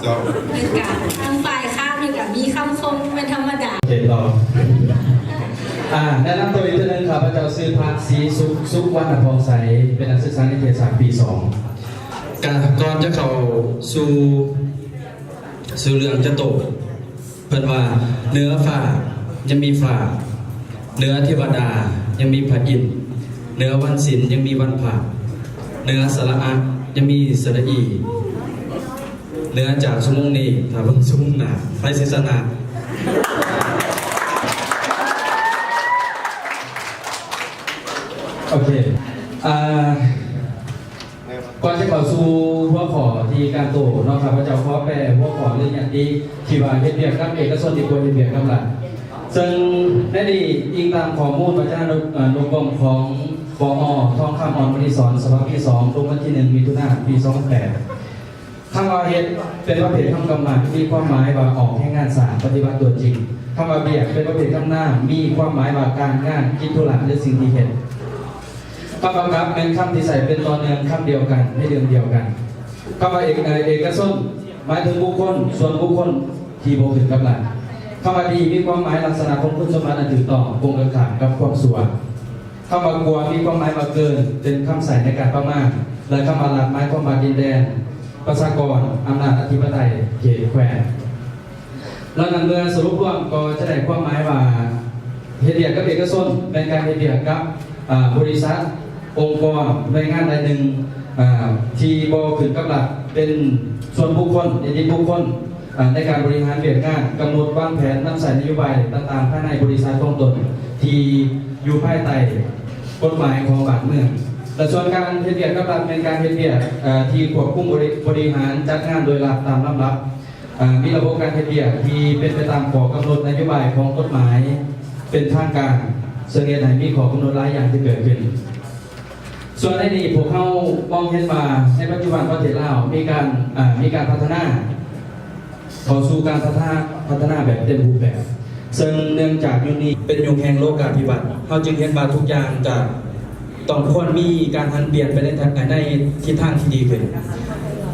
ເຈົ້າ ເປັນການທາງຝ່າຍຄ້ານນີ້ກໍມີຄຳຄົມເປັນທຳມະດາ. ໂອເຄ ຕໍ່ ອ່າ ແນະນຳຕົວອີກເທື່ອໜຶ່ງ ຂ້າພະເຈົ້າຊື່ພະ ສີສຸກ ສຸວັນນະຜ່ອງໃສ ເປັນນັກສຶກສານິເທດສາດປີສອງ. ກະກ່ອນຈະເຂົ້າສູ່ ສູ່ເລື່ອງຈະໂຕ ເພິ່ນວ່າ ເໜືອຟ້າຍັງມີຟ້າ, ເໜືອເທວະດາຍັງມີພະອິນ, ເໜືອວັນສິນຍັງມີວັນພະ, ເໜືອສະຫຼະອະຍັງມີສະຫຼະອີ, ເໜືອຈາກຊົ່ວໂມງນີ້ ຖ້າເບິ່ງຊົ່ວໂມງໜ້າ ໃຜຊິຊະນະ? ໂອເຄ ອ່າ ກ່ອນຈະເຂົ້າສູ່ຫົວຂໍ້ທີ່ການໂຕ້ເນາະ ຂ້າພະເຈົ້າຂໍແປຫົວຂໍ້ ຫຼື ຍະຕິທີ່ວ່າເຮັດວຽກກັບເອກະຊົນດີກວ່າເຮັດວຽກກັບລັດ. ເຊິ່ງໃນນີ້ອີງຕາມຂໍ້ມູນວັດທະນະນຸ ອາ ນຸກົມຂອງ ປອ ທອງຄຳ ອ່ອນມະນີສອນ ສະບັບທີສອງ ລົງວັນທີໜຶ່ງ ມິຖຸນາ ປີສອງພັນແປດ. ຄຳວ່າເຮັດ ເປັນປະເພດຄຳກຳໝັດ ມີຄວາມໝາຍວ່າອອກແຮງງານສ້າງປະຕິບັດຕົວຈິງ. ຄຳວ່າວຽກ ເປັນປະເພດຄຳນາມ ມີຄວາມໝາຍວ່າການງານ ກິດທຸລະ ຫຼື ສິ່ງທີ່ເຮັດ. ຄຳວ່າກັບ ແມ່ນຄຳທີ່ໃຊ້ເປັນຕໍ່ເນື່ອງຄຳດຽວກັນໃນເລື່ອງດຽວກັນ. ຄຳວ່າເອກ ເອີ ເອກະຊົນ ໝາຍເຖິງບຸກຄົນ ສ່ວນບຸກຄົນທີ່ບໍ່ຂຶ້ນກັບລັດ. ຄຳວ່າດີ ມີຄວາມໝາຍລັກສະນະຂອງຄຸນສົມບັດອັນຖືກຕ້ອງ ກົງກັນຂ້າມກັບຄວາມຊົ່ວ. ຄຳວ່າກວ່າ ມີຄວາມໝາຍວ່າເກີນ ເປັນຄຳໃຊ້ໃນການປະມານ ແລະ ຄຳວ່າລັດ ໝາຍຄວາມວ່າດິນແດນ ປະຊາກອນ ອຳນາດອະທິປະໄຕ ເຂດແຂວງ. ດັ່ງນັ້ນ ເມື່ອສະຫຼຸບລວມກໍຈະໄດ້ຄວາມໝາຍວ່າ ເຮັດວຽກກັບເອກະຊົນ ແມ່ນການເຮັດວຽກກັບ ອາ ບໍລິສັດ, ອົງກອນ, ໜ່ວຍງານໃດໜຶ່ງ ອາ ທີ່ບໍ່ຂຶ້ນກັບລັດ ເປັນສ່ວນບຸກຄົນ, ນິຕິບຸກຄົນ ອາ ໃນການບໍລິຫານວຽກງານ, ກຳນົດວາງແຜນ, ນຳໃຊ້ນະໂຍບາຍຕ່າງໆ ພາຍໃນບໍລິສັດຂອງຕົນ ທີ່ຢູ່ພາຍໃຕ້ກົດໝາຍຂອງບ້ານເມືອງ. ແລະ ສ່ວນການເຮັດວຽກກັບລັດ ແມ່ນການເຮັດວຽກ ເອີ ທີ່ຄວບຄຸມບໍລິ ບໍລິຫານຈັດງານໂດຍລັດຕາມລຳດັບ, ເອີ ມີລະບົບການເຮັດວຽກທີ່ເປັນໄປຕາມຂໍ້ກຳນົດນະໂຍບາຍຂອງກົດໝາຍເປັນທາງການ, ເຊິ່ງເຮັດໃຫ້ມີຂໍ້ກຳນົດຫຼາຍຢ່າງທີ່ເກີດຂຶ້ນ. ສ່ວນໃນນີ້ ພວກເຮົາມອງເຫັນວ່າໃນປັດຈຸບັນປະເທດລາວມີການ ເອີ ມີການພັດທະນາ ເຂົ້າສູ່ການພັດທະນາ ພັດທະນາແບບເຕັມຮູບແບບ, ເຊິ່ງເນື່ອງຈາກຍຸກນີ້ເປັນຍຸກແຫ່ງໂລກາພິວັດ, ເຮົາຈຶ່ງເຫັນວ່າທຸກຢ່າງຈະຕ້ອງຄວນມີການຫັນປ່ຽນໄປໃນທາງ ໃນທິດທາງທີ່ດີຂຶ້ນ.